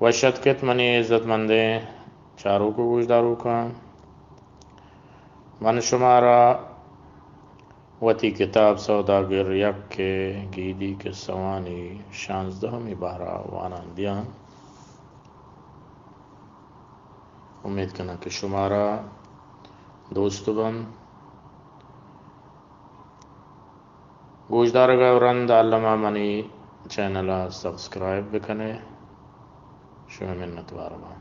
وش اتک ات منی عزت مندیں چاروک و گوشداروکاں۔ من شمارا وتی کتاب سوداگر یک ءِ گیدی کسہانی شانزدہمی بہرا وانان دیاں۔ امیت کناں کہ شمارا دوست بنت۔ گوشدارگ ءَ رند الما منی چینل ءَ سبسکرائب بکنے، شمئے منتوار باں۔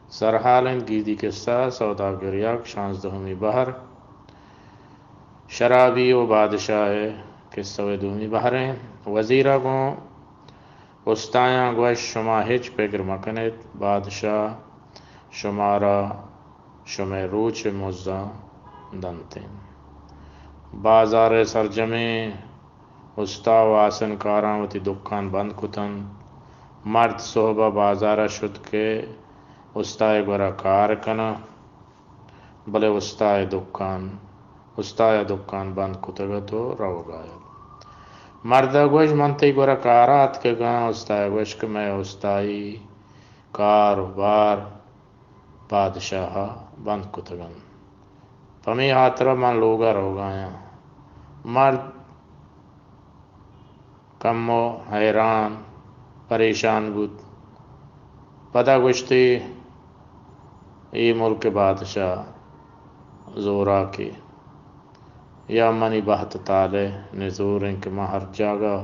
سرحال انت گیدی کسہ، سوداگر یک، شانزدہمی بہر، شرابی و بادشاہ ءِ کسہ ءِ دومی بہر انت۔ وزیر ءَ گوں استایاں گوشت، شما ہچ پگر مکنیت، بادشاہ شمارا شمئے روچ ءِ مزاں دنت انت۔ بازار ءِ سرجمیں استا و آسنکاراں وتی دکان بند کتنت۔ مرد سہب ءَ بازار ءَ شت کہ استا ءِ گورا کار کناں، بلے استا ءِ دکان، استا ءَ دکان بند کتگ ات و روگ ءَ ات۔ مرد ءَ گوشت، من تئی گورا کار ءَ اتکگاں۔ استا ءَ گوشت کہ مئے استائی کار و بار بادشاہ ءَ بند کتگ انت، پمے ہاترا من لوگ ءَ روگ ءَ آں۔ مرد کمو حیران، پریشان بوت۔ پدا گوشتی، اے ملک ءِ بادشاہ زوراکے، یا منی بہت ءِ تالہ نزور انت کہ من ہر جاگہ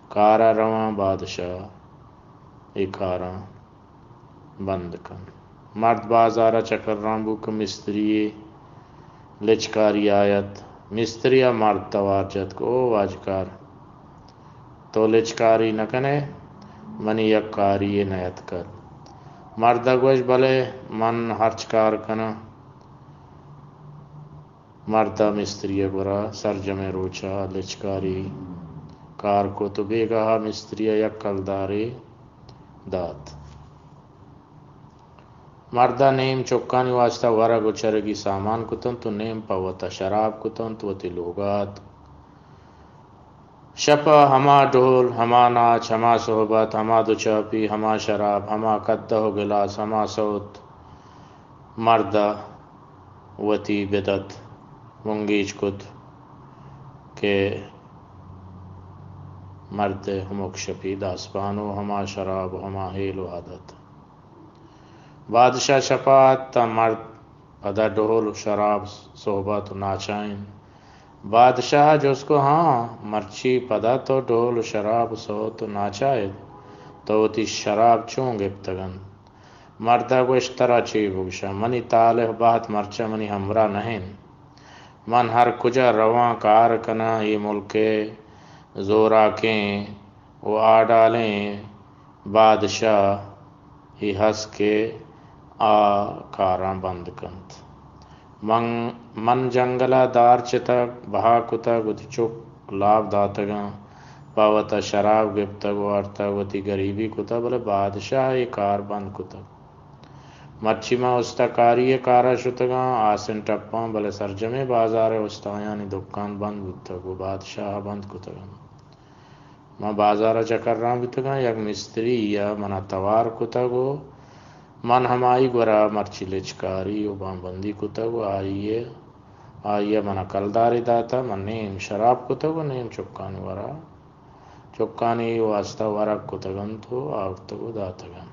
کار ءَ رواں، بادشاہ اے کاراں بند کنت۔ مرد بازار ءَ چکران بوت کہ مستری ءِ لچکاری آیت۔ مستری ءَ مرد توار جت کہ او واجکار، تو لچکاری نہ کنئے؟ منی یک کاری یے نیتکگ۔ مرد ءَ گوشت، بلے من ہرچ کار کناں۔ مرد ءَ مستری ءِ گورا سرجمیں روچ ءَ لچکاری کار کت و بیگاہ ءَ مستری ءَ یک کلدارے دات۔ مرد ءَ نیم چکانی واستا ورگ و چرگی سامان کتنت و نیم پہ وت ءَ شراب کتنت، وتی لوگ ءَ اتک۔ شپ ءَ ہما ڈھول، ہما ناچ، ہما صحبت، ہما دوچاپی، ہما شراب، ہما کدہ و گلاس، ہما سوت۔ مرد ءَ وتی بدت بنگیج کت کہ مرد ءِ ہمک شپی داسبان و ہما شراب و ہما ہیل و عادت۔ بادشاہ شپ ءَ اتک تاں مرد پدا ڈھول و شراب، صحبت و ناچ ءَ انت۔ بادشاہ ءَ جست کت، ہاں، مرچی پدا تو ڈھول و شراب و سوت و ناچ ءَ ات، تو وتی شراب چون گپتگ انت؟ مرد ءَ گوشت، ترا چے بگوشاں، منی تالہ بہت مرچاں منی ہمراہ نہ انت۔ من ہر کجا رواں، کار کناں، اے ملک ءِ زوراکیں و آڈالیں بادشاہ ءِ ہست کہ آ کاراں بند کنت۔ من، من جنگل ءَ دار چتگ، بہا کتگ، وتی چک لاپ داتگاں، پہ وت ءَ شراب گپتگ و آرتگ، وتی گریبی کتگ، بلے بادشاہ ءَ اے کار بند کتگ۔ مرچی من استکاری ءِ کار ءَ شتگاں، آسن ٹپاں، بلے سرجمیں بازار ءِ استایانی دکان بند بوتگ و بادشاہ ءَ بند کتگ انت۔ من بازار ءَ چکران بوتگاں، یک مستری ءَ من ءَ توار کتگ و من ہمائی گورا مرچی لچکاری و بانبندی کتگ و آئی ءَ، آئی ءَ من ءَ کلدارے داتگ، من نیم شراب کتگ و نیم چکانی ورا، چکانی واستا ورگ کتگ انت و آورتگ و داتگ انت۔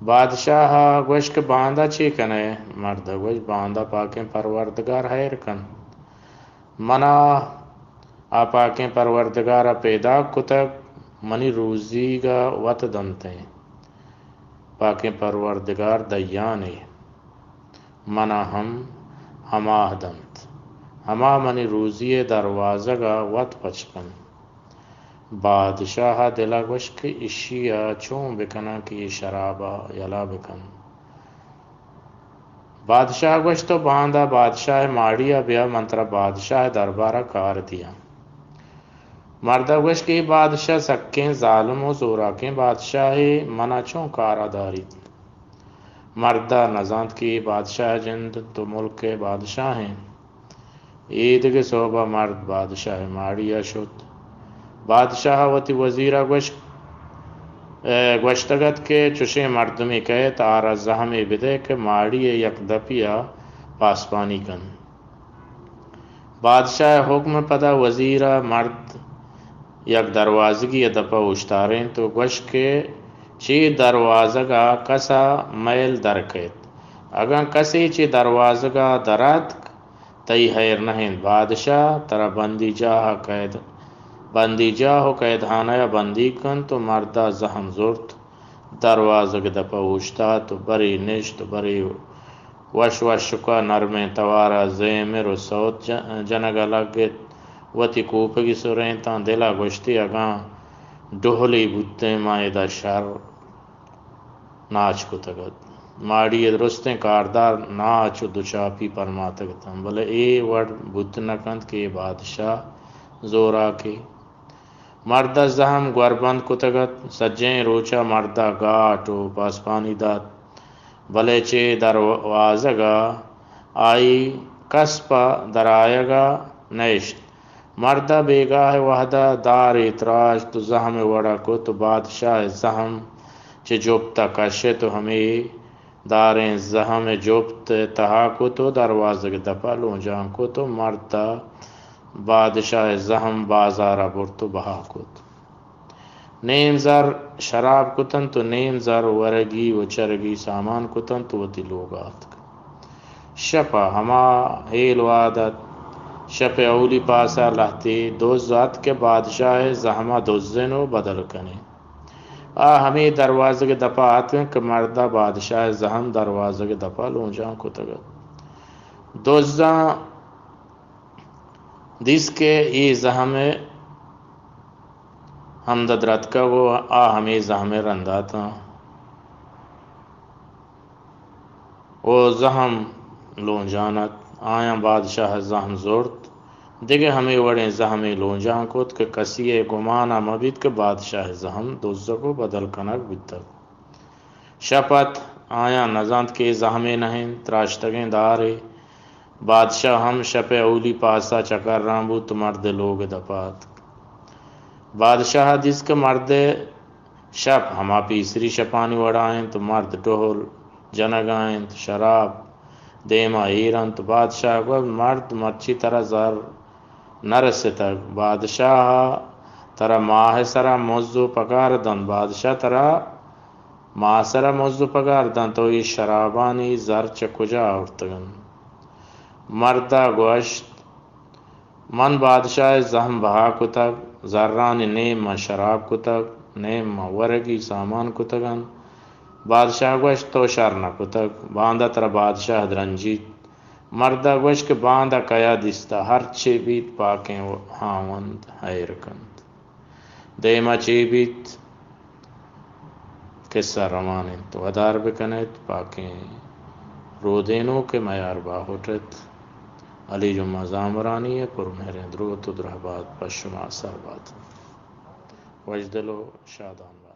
بادشاہ ءَ گوشت کہ باندا چے کنئے؟ مرد ءَ گوشت، باندا پاکیں پروردگار ہیر کنت۔ من ءَ آ پاکیں پروردگار ءَ پیداک کتگ، منی روزیگ ءَ وت دنت انت۔ پاکیں پروردگار دیانے، من ءَ ہم ہما دنت۔ ہما منی روزی ءِ دروازگ ءَ وت پچ کنت۔ بادشاہ ءَ دل ءَ گوشت کہ اشی ءَ چون بکناں کہ اے شراب ءَ یلہ بکنت۔ بادشاہ ءَ گوشت، تو باندا بادشاہ ءِ ماڑی ءَ بیا، من ترا بادشاہ ءِ دربار ءَ کار دیاں۔ مرد ءَ گوشت کہ اے بادشاہ سکیں ظالم و زوراکیں بادشاہے، من ءَ چون کار ءَ داریت؟ مرد ءَ نزانت کہ اے بادشاہ ءِ جند تو ملک ءِ بادشاہ انت۔ ایدگہ سہب ءَ مرد بادشاہ ءِ ماڑی ءَ شت۔ بادشاہ ءَ وتی وزیر ءَ گوشت، ء گوشتگ ات کہ چشیں مردمے کئیت، آرا زہمے بدئے کہ ماڑی ء یک دپی ء پاسپانی کنت۔ بادشاہ ء حکم ء پدا وزیر ء مرد یک دروازگی ء دپ ء اوشتارینت و گوشت کہ چے دروازگ ء کس ء مئیل در کئیت۔ اگاں کسے چے دروازگ ء در اتک، تئی ہیر نہ انت۔ بادشاہ ترا بندی جاہ ء قید، بندی جاہ و قیدخانہ ء بندیگ کنت و مرد ء زہم زرت، دروازگ ء دپ ء اوشتات و برے نشت و برے وش وشک ء نرمیں توار ء زیمر و سوت ج-، جنگ ء لگت۔ وتی کوپگی سرینتاں دل ء گوشتی، اگاں ڈہلے بوتیں ما ادا شر ناچ کتگ ات۔ ماڑی ء درستیں کاردار ناچ و دوچاپی پرماتگ اتنت، بلے اے وڑ بوت نہ کنت کہ اے بادشاہ زوراکے۔ مرد ء زہم گوربند کتگ ات۔ سجہیں روچ ء مرد ء گاٹ و پاسپانی دات، بلے چہ دروازگ ء آئی کس پہ درآیگ ء نئشت۔ مرد ء بیگاہ ء وہد ء دارے تراشت و زہم ء وڑ ء کت و بادشاہ ء زہم چہ جپت ء کشت و ہمے داریں زہم ء جپت ء تہا کت و دروازگ ء دپ ء لونجان کت و مرد ء بادشاہ ء زہم بازار ء برت و بہا کت۔ نیم زر شراب کتنت و نیم زر ورگی و چرگی سامان کتنت و وتی لوگ ء آتک۔ شپ ء ہما ہیل وہد ات۔ شپ ء اولی پاس ء لہتے دز ات کہ بادشاہ ء زہم ء دزن و بدل کنیں۔ آ ہمے دروازگ ء دپ ء آتکن کہ مرد ء بادشاہ ء زہم دروازگ ء دپ ء لونجان کتگ ات۔ دزاں دیست کہ اے زہم ء ہمد ء درتکگ و آ ہمے زہم ء رند اتاں و زہم لونجان ات۔ آیاں بادشاہ ء زہم زرت۔ دگہ ہمے وڑیں زہمے لونجان کت کہ کسی ء گمان ء مہ بیت کہ بادشاہ ء زہم دزگ و بدل کنگ بوتگ۔ شپ ات، آیاں نہ زانت کہ اے زہمے نہ انت، تراشتگیں دارے۔ بادشاہ ہم شپ ء اولی پاس ء چکراں بوت، مرد ء لوگ ء دپ ء اتک۔ بادشاہ ء دیست کہ مرد ء شپ ہما پیسری شپانی وڑا انت، مرد ڈہل جنگا انت، شراب دیما ایر انت۔ بادشاہ گوشت، مرد، مرچی ترا زر نہ رستگ۔ بادشاہ ترا ماہ ء سرا مز و پگار دنت۔ بادشاہ ترا ماہ ء سرا مز و پگار دنت، تو اے شرابانی زر چہ کجا آورتگ انت؟ مرد ء گوشت، من بادشاہ ء زہم بہا کتگ، زرانی نیم من شراب کتگ، نیم من ورگی سامان کتگ انت۔ بادشاہ گوشت، تو شر نہ کتگ، باندا ترا بادشاہ درنجیت۔ مرد ء گوشت کہ باندا کیا دیستہ، ہرچے بیت پاکیں ہاوند ہئیر کنت۔ دیما چے بیت؟ کسہ روان انت۔ ودار بکنیت، پاکیں رودینوک ء میار باہوٹ ات۔ علی جمعہ زامرانی ء پرمہریں دروت و درہبات پہ شما سر بات۔ وشدل و شادان بات۔